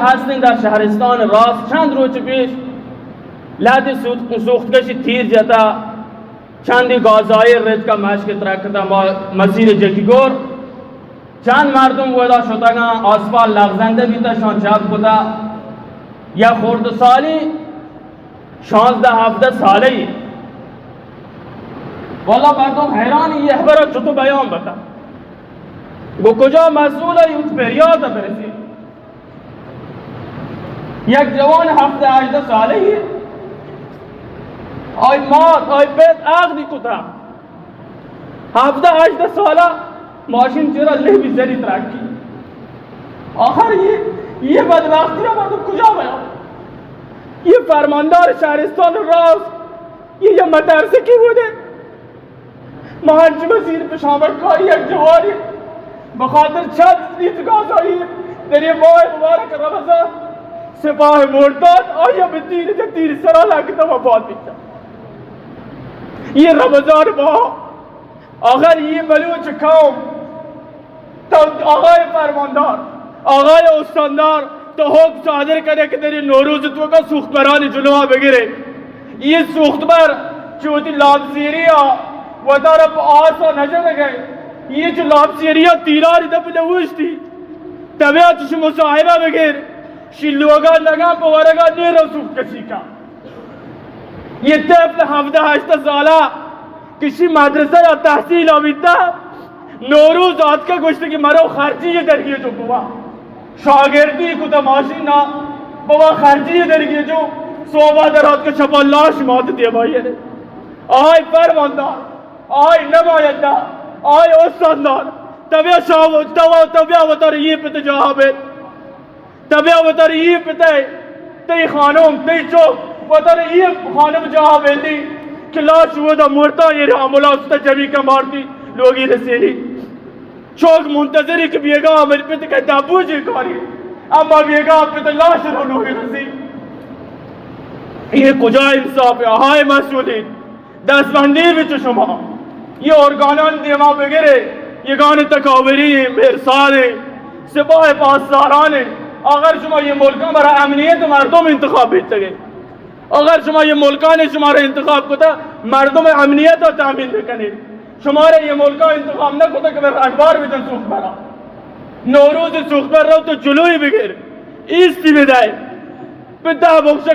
ہستیں در شہرستان راست چند روچ پیش لہتے سوخت-، سوختکشی تیر جتا، چندی گازائر رتکا مشک ترکتا ما مسیر جکی گور۔ چند مردم ودا شتگاں، آسفالت لغزندہ بیتا، شان چپ کتا۔ یا خردسالی شانزدہ ہفدہ سالہ ای۔ واللہ مردم حیران، یہ خبر چطور بیان بتا؟ گو کجا مسئول ای، ات پریات برسی۔ یک جوان ہفدہ ہژدہ سالہ ای، آئی مات، آئی پت عقدی کتا۔ ہفدہ ہژدہ سالہ ماشین چرا لہبی سری ترکی۔ آخر یہ، یہ بدبختی را مردم کجا بیا؟ یہ فرماندار شہرستان راست، یہ، یہ مترسکی بوده۔ ما انچ مسیر پشامک کاری یک جوانی بخاطر چند لیتر گازوئیل در یہ ماہ مبارک رمضان سپاہ مرداد آیا به تیر جا، تیر سرا لگتا وفات بیتا۔ یہ رمضان ماہ، اگر یہ بلوچ قوم تو آقای فرماندار، آقای استاندار، تو حکم صادر کنے کہ در نوروز توکا سوختبرانی جلوہ بگرے۔ یہ سوختبر چہ وتی لامسیری ء وتارا پہ آسا نجنگے۔ یہ چہ لامسیری ء تیرانی دپ نوشتی۔ تبیا چش مصاحبہ بگر، شی لوگا نگا پہ ورگا نیر و سوخت کشی کا۔ یہ طفل ہفدہ ہشتہ سالہ کہ شی مدرسہ یا تحصیل آمیتا، نوروز آتکا گوشت کہ مرو خرچی یہ درگیجو بوا۔ شاگردی کتا ماشینا، بوا خرچی یہ درگیجو۔ صوبہ در آتکا شپا لاش مات دیما یعنی۔ آئی فرماندار، آئی نمایندہ، آئی استاندار، تبیا شاو، تبیا وتر یہ پت جہا بیت۔ تبیا وتر ای پتئے، تئی خانم، تئی چوک، وتر ای خانم جاہ بیلی کہ لاش ودا مرتا، یہ آمبولانس تا جمی کا مارتی، لوگی رسینی۔ چوک منتظری کہ بیگا عمل پت کہ دبو جی کاری، اما بیگا پت لاش رو لوگی رسی۔ یہ کجا انصاف ہے؟ ہائے مسئولین! دستبندی بچ شما۔ یہ ارگانان دیما بگرے، یہ گان تکاوری، مرصاد، سپاہ پاسداران۔ اگر شما یہ ملکان برای امنیت مردم انتخاب بیتگے، اگر شما یہ ملکان شما را انتخاب کتا مردم امنیت را تامین بکنید، شما را یہ ملکان انتخاب نہ کتا کہ رنگبار بجن سوخت برا۔ نوروز سوخت بر رو تو جلوی بگر، ایستی بدائے۔ پہ دہ بکشہ